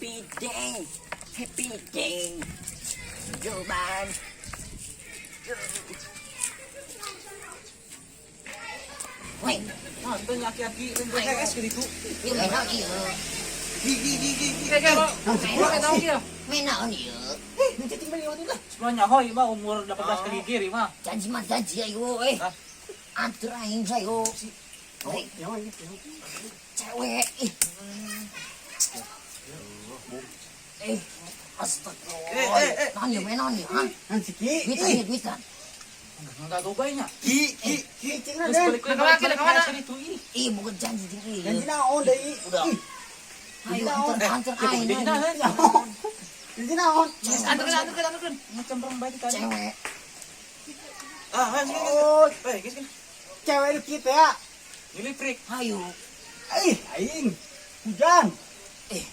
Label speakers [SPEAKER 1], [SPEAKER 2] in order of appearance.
[SPEAKER 1] Happy day. Happy day. Go man. Go. Wait,
[SPEAKER 2] Nonton aki-aki PKS gitu.
[SPEAKER 1] ieu main naon ieu?
[SPEAKER 2] Gi gi gi gi. Kayak kayak tahu dia.
[SPEAKER 1] Main naon ieu?
[SPEAKER 2] Eh, cacing balik waktu lah. Sebelum nyaho ieu mah umur 18 kali gigir ieu mah.
[SPEAKER 1] Janji mah janji ayo eh.
[SPEAKER 2] Hah?
[SPEAKER 1] Anter aing sayo. Hei, cewek. Ih. Eh, astagfirullah.
[SPEAKER 2] Eh, eh, eh.
[SPEAKER 1] Naon ieu main naon ieu? Hah?
[SPEAKER 3] Nanti ki.
[SPEAKER 1] Duitan ieu duitan.
[SPEAKER 2] Enggak gobainya.
[SPEAKER 3] Ki ki ki cing
[SPEAKER 2] Terus
[SPEAKER 3] Raden.
[SPEAKER 2] balik balik balik ke itu ih.
[SPEAKER 1] Ih, bukan janji jeung ieu.
[SPEAKER 3] Janji naon deui?
[SPEAKER 1] Udah. Ayo anter anter aing.
[SPEAKER 2] Jadi
[SPEAKER 1] ayo.
[SPEAKER 2] naon?
[SPEAKER 3] Janji naon?
[SPEAKER 2] Anterkeun anterkeun anterkeun. Macam orang baik tadi.
[SPEAKER 1] Cewek.
[SPEAKER 2] Ah, ayo sini.
[SPEAKER 3] Oh,
[SPEAKER 2] Eh, geus geus.
[SPEAKER 3] cewek lu kita ya.
[SPEAKER 2] Ini prik.
[SPEAKER 1] Ayo.
[SPEAKER 3] Eh, aing. Hujan.
[SPEAKER 1] Eh,